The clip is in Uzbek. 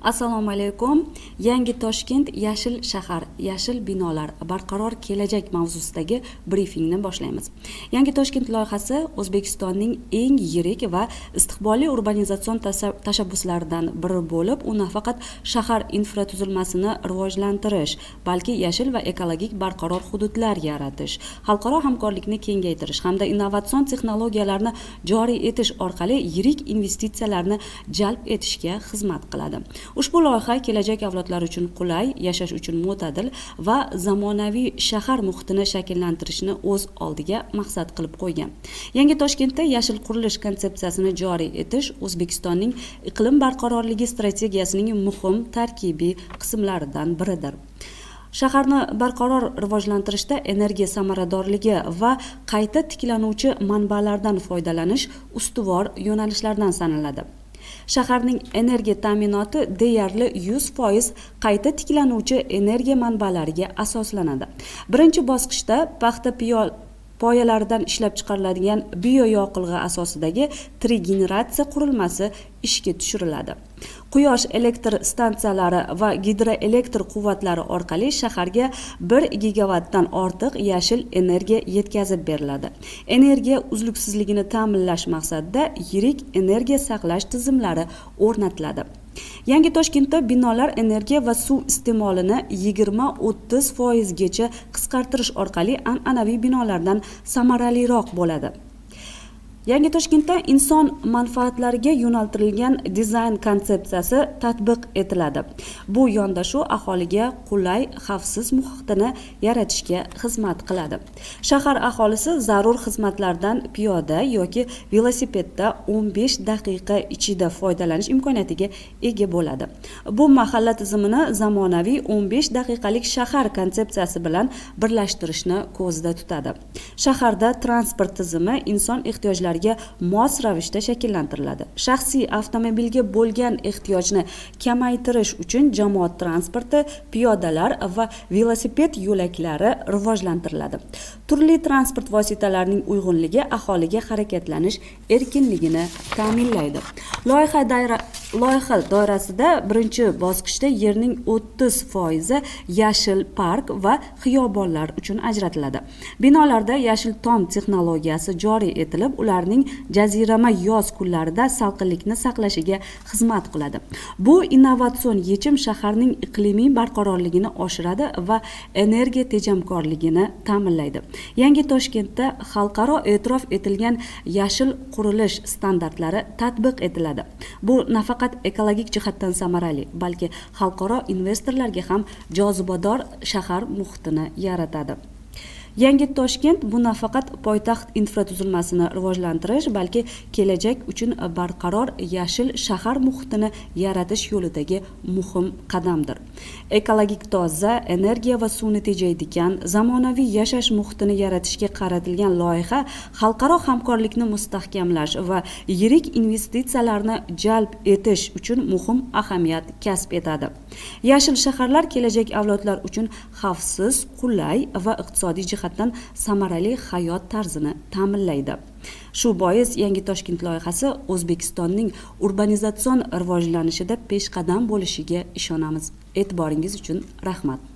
Assalomu alaykum. Yangi Toshkent: yashil shahar, yashil binolar, barqaror kelajak mavzusidagi brifingni boshlaymiz. Yangi Toshkent loyihasi O'zbekistonning eng yirik va istiqbolli urbanizatsion tashabbuslaridan biri bo'lib, u nafaqat shahar infratuzilmasini rivojlantirish, balki yashil va ekologik barqaror hududlar yaratish, xalqaro hamkorlikni kengaytirish hamda innovatsion texnologiyalarni joriy etish orqali yirik investitsiyalarni jalb etishga xizmat qiladi. Ushbu loyiha kelajak avlodlar uchun qulay, yashash uchun mo'tadil va zamonaviy shahar muhitini shakllantirishni o'z oldiga maqsad qilib qo'ygan. Yangi Toshkentda yashil qurilish konsepsiyasini joriy etish O'zbekistonning iqlim barqarorligi strategiyasining muhim tarkibiy qismlaridan biridir. Shaharni barqaror rivojlantirishda energiya samaradorligi va qayta tiklanuvchi manbalardan foydalanish ustuvor yo'nalishlardan sanaladi. Shaharning energiya ta'minoti deyarli 100% qayta tiklanuvchi energiya manbalariga asoslanadi. Birinchi bosqichda paxta poyalaridan ishlab chiqariladigan bioyoqilg'i asosidagi trigeneratsiya qurilmasi ishga tushiriladi. Quyosh elektr stansiyalari va gidroelektr quvvatlari orqali shaharga 1 gigavatdan ortiq yashil energiya yetkazib beriladi. Energiya uzluksizligini ta'minlash maqsadida yirik energiya saqlash tizimlari o'rnatiladi. Yangi Toshkentda binolar energiya va suv iste'molini 20-30 foizgacha qisqartirish orqali an'anaviy binolardan samaraliroq bo'ladi. Yangi Toshkentda inson manfaatlariga yo'naltirilgan dizayn konsepsiyasi tatbiq etiladi. Bu yondashuv aholiga qulay, xavfsiz muhitini yaratishga xizmat qiladi. Shahar aholisi zarur xizmatlardan piyoda yoki velosipedda 15 daqiqa ichida foydalanish imkoniyatiga ega bo'ladi. Bu mahalla tizimini zamonaviy 15 daqiqalik shahar konsepsiyasi bilan birlashtirishni ko'zda tutadi. Shaharda transport tizimi inson ehtiyojlariga mos ravishda shakllantiriladi. Shaxsiy avtomobilga bo'lgan ehtiyojni kamaytirish uchun jamoat transporti, piyodalar va velosiped yo'laklari rivojlantiriladi. Turli transport vositalarining uyg'unligi aholiga harakatlanish erkinligini ta'minlaydi. Loyiha doirasida birinchi bosqichda yerning 30 foizi yashil park va xiyobonlar uchun ajratiladi. Binolarda yashil tom texnologiyasi joriy etilib, ularning jazirama yoz kunlarida salqinlikni saqlashiga xizmat qiladi. Bu innovatsion yechim shaharning iqlimiy barqarorligini oshiradi va energiya tejamkorligini ta'minlaydi. Yangi Toshkentda xalqaro e'tirof etilgan yashil qurilish standartlari tatbiq etiladi. Bu nafaqat ekologik jihatdan samarali, balki xalqaro investorlarga ham jozibador shahar muhitini yaratadi. Yangi Toshkent bu nafaqat poytaxt infratuzilmasini rivojlantirish, balki kelajak uchun barqaror yashil shahar muhitini yaratish yo'lidagi muhim qadamdir. Ekologik toza, energiya va suvni tejaydigan zamonaviy yashash muhitini yaratishga qaratilgan loyiha xalqaro hamkorlikni mustahkamlash va yirik investitsiyalarni jalb etish uchun muhim ahamiyat kasb etadi. Yashil shaharlar kelajak avlodlar uchun xavfsiz, qulay va iqtisodiy jihatdan samarali hayot tarzini ta'minlaydi. Shu bois Yangi Toshkent loyihasi O'zbekistonning urbanizatsion rivojlanishida peshqadam bo'lishiga ishonamiz. E'tiboringiz uchun rahmat.